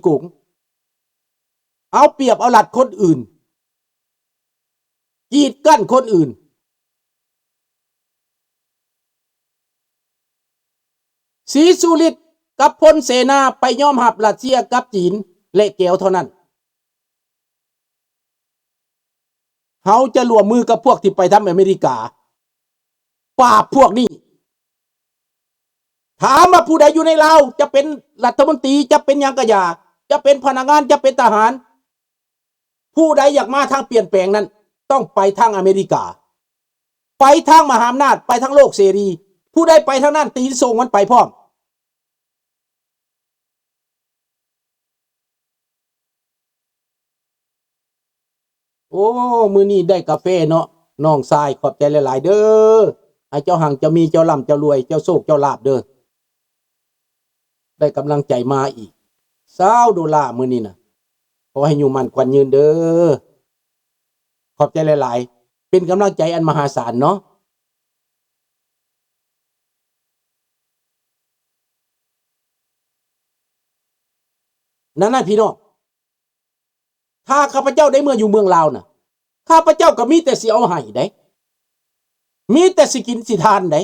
ໂກງ ເອົາປຽບເອົາລັດຄົນອື່ນ ກີດກັ້ນຄົນອື່ນ. ສີສຸລິດກັບພົນເສນາໄປຍອມຮັບຣັດເຊຍກັບຈີນ ແລະ ແກວເທົ່ານັ້ນ. ເຮົາຈະຮ່ວມມືກັບພວກທີ່ໄປທຳອາເມລິກາ ປາບພວກນີ້. ຖາມວ່າຜູ້ໃດຢູ່ໃນລາວ ຈະເປັນລັດຖະມົນຕີ ຈະເປັນຫຍັງກະຢ່າ ຈະເປັນພະນັກງານ ຈະເປັນທະຫານ ຜູ້ໃດຢາກມາທາງປ່ຽນແປງນັ້ນ ຕ້ອງໄປທາງອາເມລິກາ ໄປທາງມະຫາອຳນາດ ໄປທາງໂລກເສລີ. ຜູ້ໃດໄປທາງນັ້ນ ຕີນສົ່ງມັນໄປພ້ອມ. ໂອ້ ມື້ນີ້ໄດ້ກາແຟເນາະ ນ້ອງຊາຍ ຂອບໃຈຫຼາຍໆເດີ້. ໃຫ້ເຈົ້າຮັ່ງເຈົ້າມີ ເຈົ້າລ່ຳເຈົ້າລວຍ ເຈົ້າໂຊກເຈົ້າລາບເດີ້. ໄດ້ກຳລັງໃຈມາອີກຊາວໂດລາມື້ນີ້ນະ. ຂໍໃຫ້ຢູ່ໝັ້ນຂວັນຍືນເດີ້. ຂອບໃຈຫຼາຍໆ. ເປັນກຳລັງໃຈອັນມະຫາສານເນາະ. ນັ້ນນະ ພີ່ນ້ອງ. ຖ້າຂ້າພະເຈົ້າໄດ້ເມືອຢູ່ເມືອງລາວນະ ຂ້າພະເຈົ້າກໍມີແຕ່ຊິເອົາໃຫ້ໃດ໋ ມີແຕ່ຊິກິນຊິທານໃດ໋.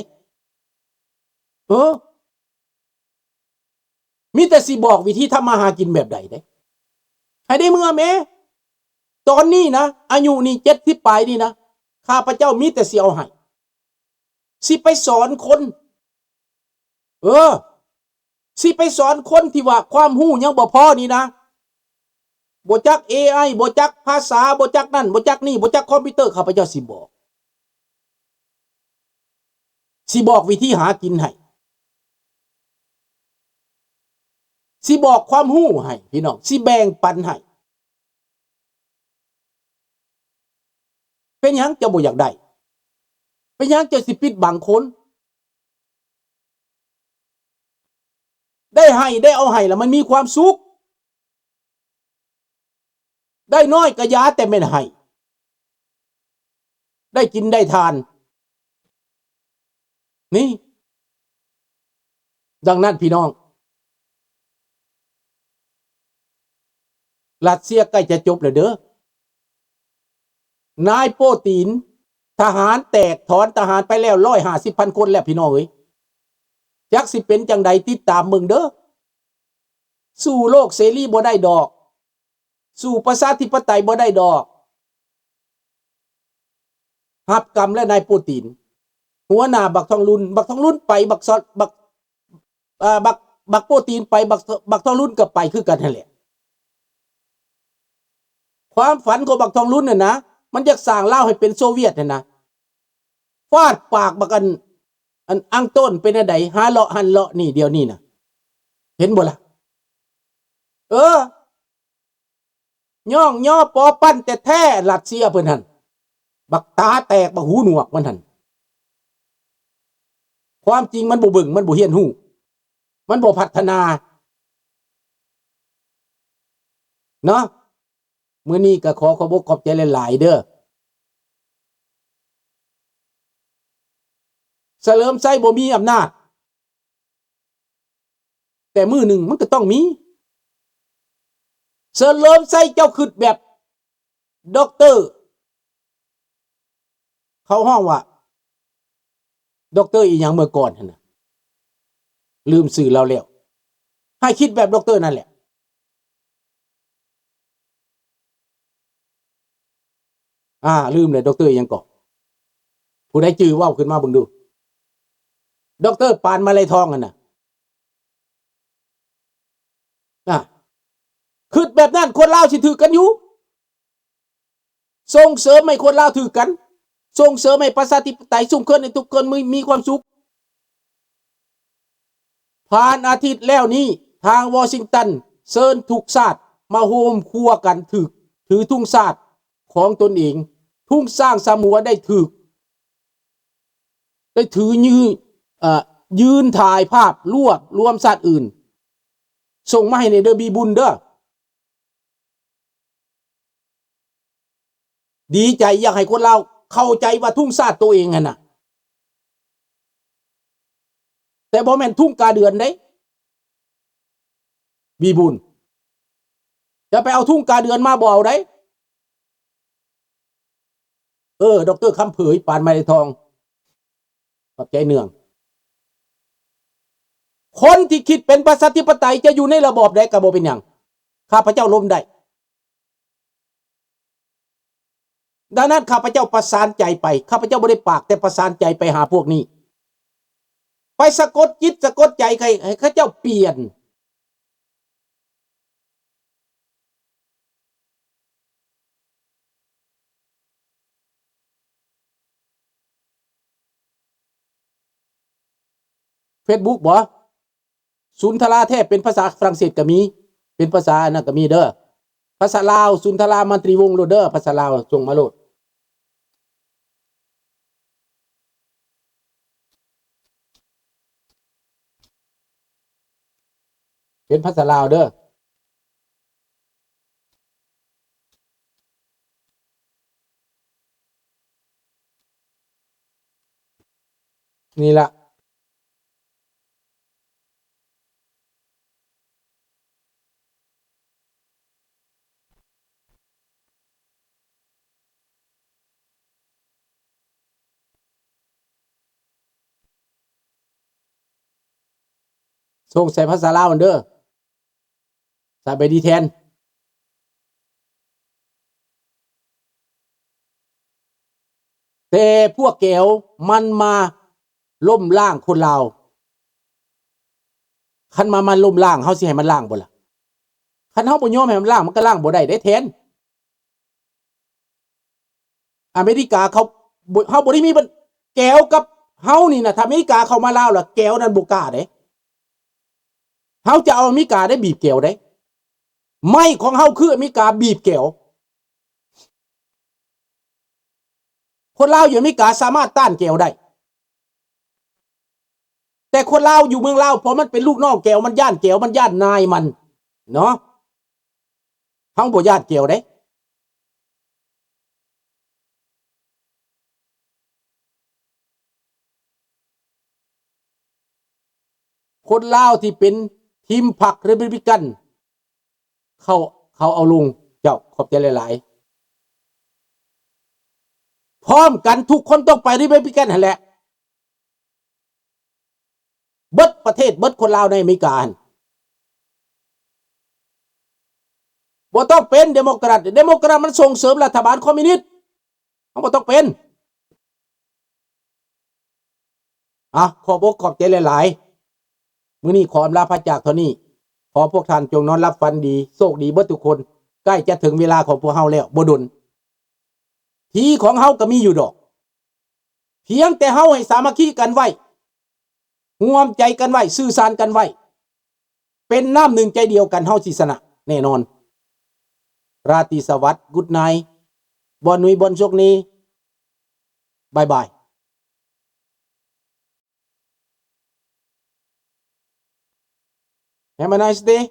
ເອີ ມີແຕ່ຊິບອກວິທີທຳມາຫາກິນແບບໃດໃດ໋ ໃຫ້ໄດ້ເມືອແມ້. ຕອນນີ້ນະ ອາຍຸນີ້ເຈັດສິບປາຍນີ້ນະ ຂ້າພະເຈົ້າມີແຕ່ຊິເອົາໃຫ້. ຊິໄປສອນຄົນ ເອີ ຊິໄປສອນຄົນທີ່ວ່າຄວາມຮູ້ຍັງບໍ່ພໍນີ້ນະ ບໍ່ຈັກເອໄອ ບໍ່ຈັກພາສາ ບໍ່ຈັກນັ້ນ ບໍ່ຈັກນີ້ ບໍ່ຈັກຄອມພິວເຕີ ຂ້າພະເຈົ້າຊິບອກ ຊິບອກວິທີຫາກິນໃຫ້ ຊິບອກຄວາມຮູ້ໃຫ້ ພີ່ນ້ອງ ຊິແບ່ງປັນໃຫ້. ເປັນຫຍັງເຈົ້າບໍ່ຢາກໄດ້? ເປັນຫຍັງເຈົ້າຊິປິດບັງຄົນ? ໄດ້ໃຫ້ ໄດ້ເອົາໃຫ້ລະມັນມີຄວາມສຸກ. ໄດ້ນ້ອຍກະຢ່າ ແຕ່ແມ່ນໃຫ້ ໄດ້ກິນໄດ້ທານ ນີ້. ດັ່ງນັ້ນພີ່ນ້ອງ ຣັດເຊຍໃກ້ຈະຈົບແລ້ວເດີ້. ນາຍໂປຕີນ ທະຫານແຕກຖອນທະຫານໄປແລ້ວຮ້ອຍຫ້າສິບພັນຄົນແລ້ວ ພີ່ນ້ອງເອີຍ. ຈັກຊິເປັນຈັ່ງໃດ ຕິດຕາມເບິ່ງເດີ້. ສູ້ໂລກເສລີບໍ່ໄດ້ດອກ. ສູ້ປະຊາທິປະໄຕບໍ່ໄດ້ດອກ. ຮັບກຳແລ້ວນາຍໂປຕີນ ຫົວໜ້າບັກທອງລຸນ. ບັກທອງລຸນໄປ ບັກຊອດ ບັກ ເອີ ບັກ ບັກໂປຕີນໄປ ບັກ ບັກທອງລຸນກໍໄປຄືກັນຫັ້ນແຫຼະ. ຄວາມຝັນຂອງບັກທອງລຸນຫັ້ນນະ ມັນຢາກສ້າງລາວໃຫ້ເປັນໂຊວຽດຫັ້ນນະ. ຟາດປາກບັກອັນ ອັນອັງໂຕນເປັນແນວໃດ ຫາເລາະຫັ້ນເລາະນີ້ດຽວນີ້ນະ ເຫັນບໍ່ລະ? ເອີ ຍ້ອງຍໍປໍປັນແທ້ໆ ຣັດເຊຍເພິ່ນຫັ້ນ ບັກຕາແຕກ ບັກຫູໜວກມັນຫັ້ນ. ຄວາມຈິງມັນບໍ່ເບິ່ງ ມັນບໍ່ຮຽນຮູ້ ມັນບໍ່ພັດທະນາເນາະ. ມື້ນີ້ກໍຂໍຂອບອົກຂອບໃຈຫຼາຍໆເດີ້. ສະເຫຼີມໄຊບໍ່ມີອຳນາດ ແຕ່ມື້ໜຶ່ງມັນກໍຕ້ອງມີ. ສະເຫຼີມໄຊເຈົ້າຄິດແບບ ດັອກເຕີ ເຂົາຮ້ອງວ່າ ດັອກເຕີອີ່ຫຍັງເມື່ອກ່ອນຫັ້ນນະ ລືມຊື່ລາວແລ້ວ. ໃຫ້ຄິດແບບດັອກເຕີນັ້ນແຫຼະ. ອາ ລືມແລ້ວ ດັອກເຕີອີ່ຫຍັງເກາະ? ຜູ້ໃດຈື່ເວົ້າຂຶ້ນມາເບິ່ງດູ. ດັອກເຕີ ປານ ມາໄລທອງຫັ້ນນະ. ອາ ຄິດແບບນັ້ນ ຄົນລາວຊິຖືກກັນຢູ່. ສົ່ງເສີມໃຫ້ຄົນລາວຖືກກັນ, ສົ່ງເສີມໃຫ້ປະຊາທິປະໄຕ, ຊຸມເຊີນໃຫ້ທຸກຄົນມີ, ມີຄວາມສຸກ. ຜ່ານອາທິດແລ້ວນີ້, ທາງວໍຊິງຕັນເຊີນທຸກຊາດມາໂຮມຄົວກັນຖືກ, ຖືທຸງຊາດຂອງຕົນເອງ. ທຸງຊ້າງສາມຫົວໄດ້ຖືກ, ໄດ້ຖືຍື, ເອີ, ຢືນຖ່າຍພາບລວບລວມຊາດອື່ນ, ສົ່ງມາໃຫ້ແດ່ເດີ້ ບີບຸນເດີ້. ດີໃຈ ຢາກໃຫ້ຄົນລາວເຂົ້າໃຈວ່າທຸງຊາດໂຕເອງຫັ້ນນະ, ແຕ່ບໍ່ແມ່ນທຸງກາເດືອນເດ້ ບີບຸນ. ຈະໄປເອົາທຸງກາເດືອນມາບໍ່ເອົາໃດ. ເອີ ດອກເຕີ ຄຳເຜີຍ ປານໄມໄດ້ທອງ ຂອບໃຈເນືອງ. ຄົນທີ່ຄິດເປັນປະຊາທິປະໄຕຈະຢູ່ໃນລະບອບໃດກໍບໍ່ເປັນຫຍັງ, ຂ້າພະເຈົ້າລົມໄດ້. ດັ່ງນັ້ນ ຂ້າພະເຈົ້າປະສານໃຈໄປ, ຂ້າພະເຈົ້າບໍ່ໄດ້ປາກ ແຕ່ປະສານໃຈໄປຫາພວກນີ້, ໄປສະກົດຈິດສະກົດໃຈໃຫ້ ໃຫ້ເຂົາເຈົ້າປ່ຽນ. ເຟສບຸກບໍ? ສຸນທະລາແທ້ເປັນພາສາຝຣັ່ງເສດກໍມີ, ເປັນພາສາອັນນັ້ນກໍມີເດີ. ພາສາລາວ ສຸນທະລາ ມັນຕີວົງໂລດເດີ, ພາສາລາວສົ່ງມາໂລດ. ເປັນພາສາລາວເດີ. ນີ້ລະ ສົ່ງໃສ່ພາສາລາວຫັ້ນເດີ. ສະບາຍດີແທນ. ແຕ່ພວກແກວມັນມາລົ້ມລ້າງຄົນລາວ. ຄັນມາ ມາລົ້ມລ້າງ, ເຮົາຊິໃຫ້ມັນລ້າງບໍ່ລະ? ຄັນເຮົາບໍ່ຍອມໃຫ້ມັນລ້າງ, ມັນກໍລ້າງບໍ່ໄດ້ເດ້ແທນ. ອາເມລິກາເຂົາບໍ່ ເຮົາບໍ່ໄດ້ມີບັນ ແກວກັບເຮົານີ້ນະ, ຖ້າອາເມລິກາເຂົ້າມາລາວລະ ແກວນັ້ນບໍ່ກ້າເດ້. ເຮົາຈະເອົາອາເມລິກາໄດ້ບີບແກວໄດ້. ໄມ້ຂອງເຮົາຄືອາເມລິກາບີບແກວ. ຄົນລາວຢູ່ອາເມລິກາສາມາດຕ້ານແກວໄດ້. ແຕ່ຄົນລາວຢູ່ເມືອງລາວ ເພາະມັນເປັນລູກນ້ອງແກວ, ມັນຢ້ານແກວ, ມັນຢ້ານນາຍມັນເນາະ. ເຮົາບໍ່ຢ້ານແກວເດ້. ຄົນລາວທີ່ເປັນທີມພັກ Republican ເຂົາ ເຂົາເອົາລົງ. ເຈົ້າ ຂອບໃຈຫຼາຍໆ. ພ້ອມກັນທຸກຄົນຕ້ອງໄປ Republican ຫັ້ນແຫຼະ. ເບິດປະເທດ, ເບິດຄົນລາວໃນອາເມລິກາຫັ້ນ. ບໍ່ຕ້ອງເປັນ Democrat. Democrat ມັນສົ່ງເສີມລັດຖະບານຄອມມິວນິດ. ເຮົາບໍ່ຕ້ອງເປັນ. ອ່ະ ຂອບອົກຂອບໃຈຫຼາຍໆ. ມື້ນີ້ຂໍອຳລາພາຈາກເທົ່ານີ້. ຂໍພວກທ່ານຈົ່ງນອນຫຼັບຝັນດີ, ໂຊກດີເບິດທຸກຄົນ. ໃກ້ຈະເຖິງເວລາຂອງພວກເຮົາແລ້ວ, ບໍ່ດົນ. ຜີຂອງເຮົາກໍມີຢູ່ດອກ. ພຽງແຕ່ເຮົາໃຫ້ສາມັກຄີກັນໄວ້, ຮ່ວມໃຈກັນໄວ້, ສື່ສານກັນໄວ້, ເປັນນ້ຳໜຶ່ງໃຈດຽວກັນ, ເຮົາຊິຊະນະແນ່ນອນ. ລາຕີສະຫວັດ, Good night, ບອນນຸຍ, ບອນໂຊກດີ, ບາຍບາຍ. Have a nice day.